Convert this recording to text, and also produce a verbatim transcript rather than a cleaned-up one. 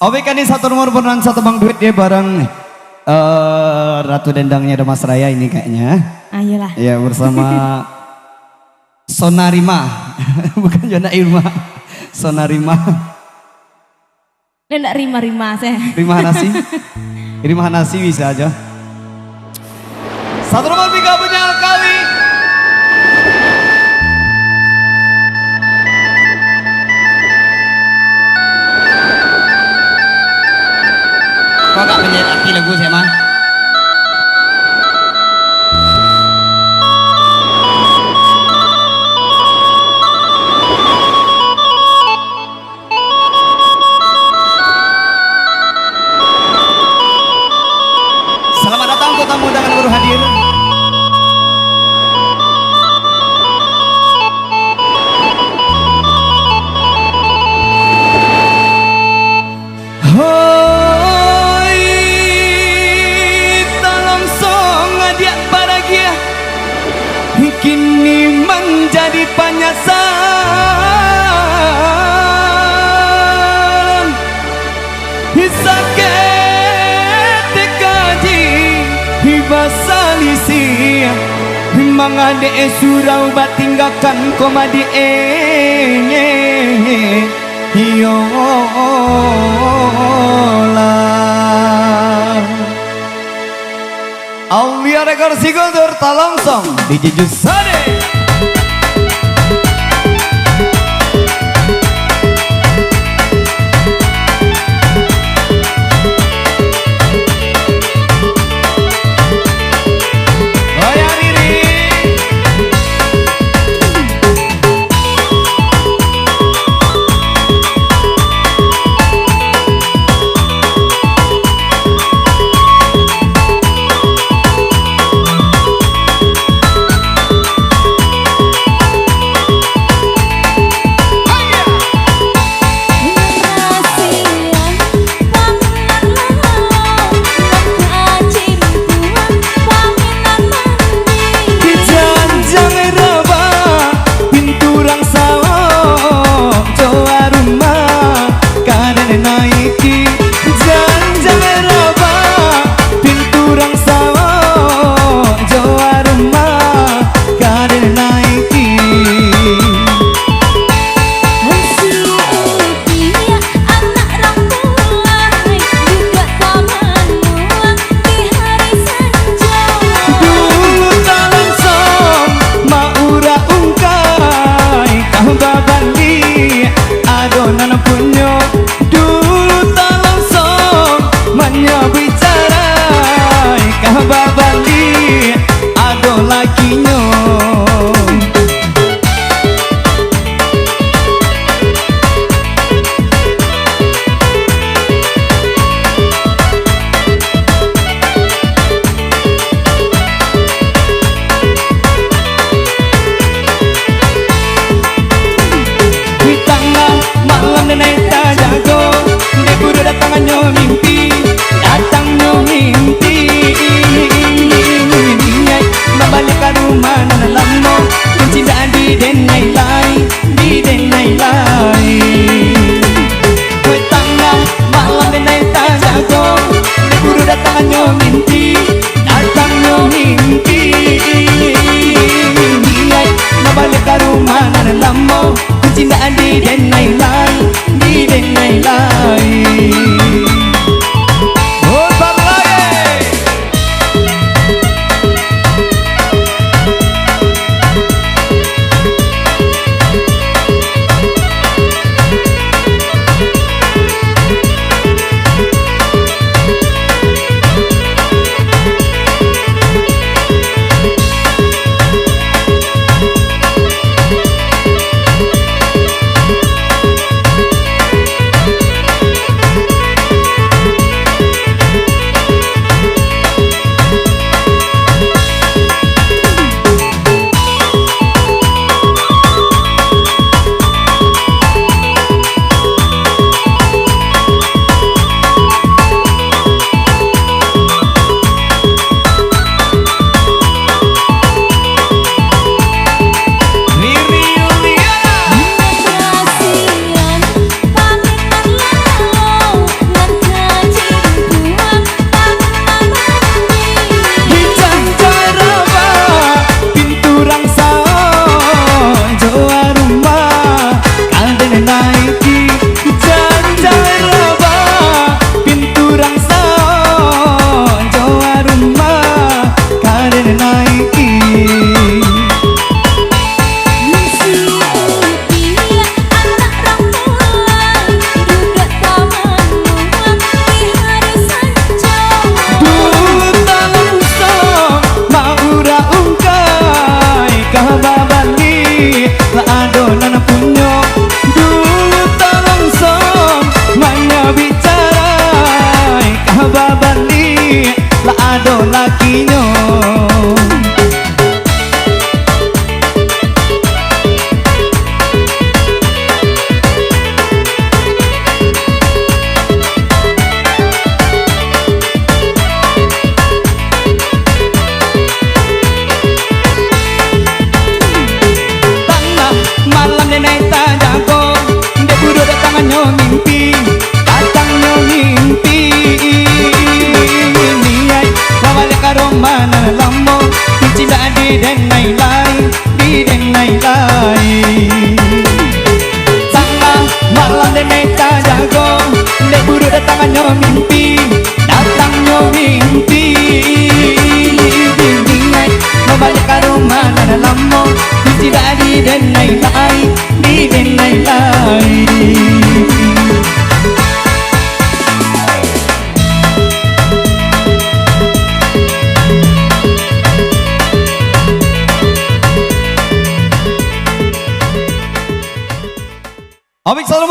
Oke, kini satu nomor pernah satu bang duit dia bareng, eh, Ratu Dendangnya Damas Raya ini kayaknya. Ayolah. Ya, bersama Sonarima. Bukan Jona Irma. Sonarima. Dia ndak rima-rima seh. Rima nasi. Rima nasi bisa aja. Satu nomor tiga punya kali. Kau agak menyayat hati lagu saya mah. Selamat datang untuk tamu undangan baru hadir. Hoi, talonsong adiak paragiah, kini manjadi panyasalan. Sakik kaji basalisih, mangadek surau batinggakan ko madiek. Iyo lah. Aulia Record Siguldur, talonsong di Jeju Sade. Goyang diri. Di janjang rabak, pintu rang sawok, jo arumah ka den naiki. Janjang rabak, pintu rang sawok, jo arumah ka den naiki. Anak rang tuai, duduak ka manuang di hari sanjo. Dulu talonsong, maurak ungkai, kah babali, ado nan punyo. Dulu Datangannyo mimpi, datangannyo mimpi. Dinding ai, babaliak ka rumah nan lamo, mimpi dari den ai lai, di den ai lai. Amik salam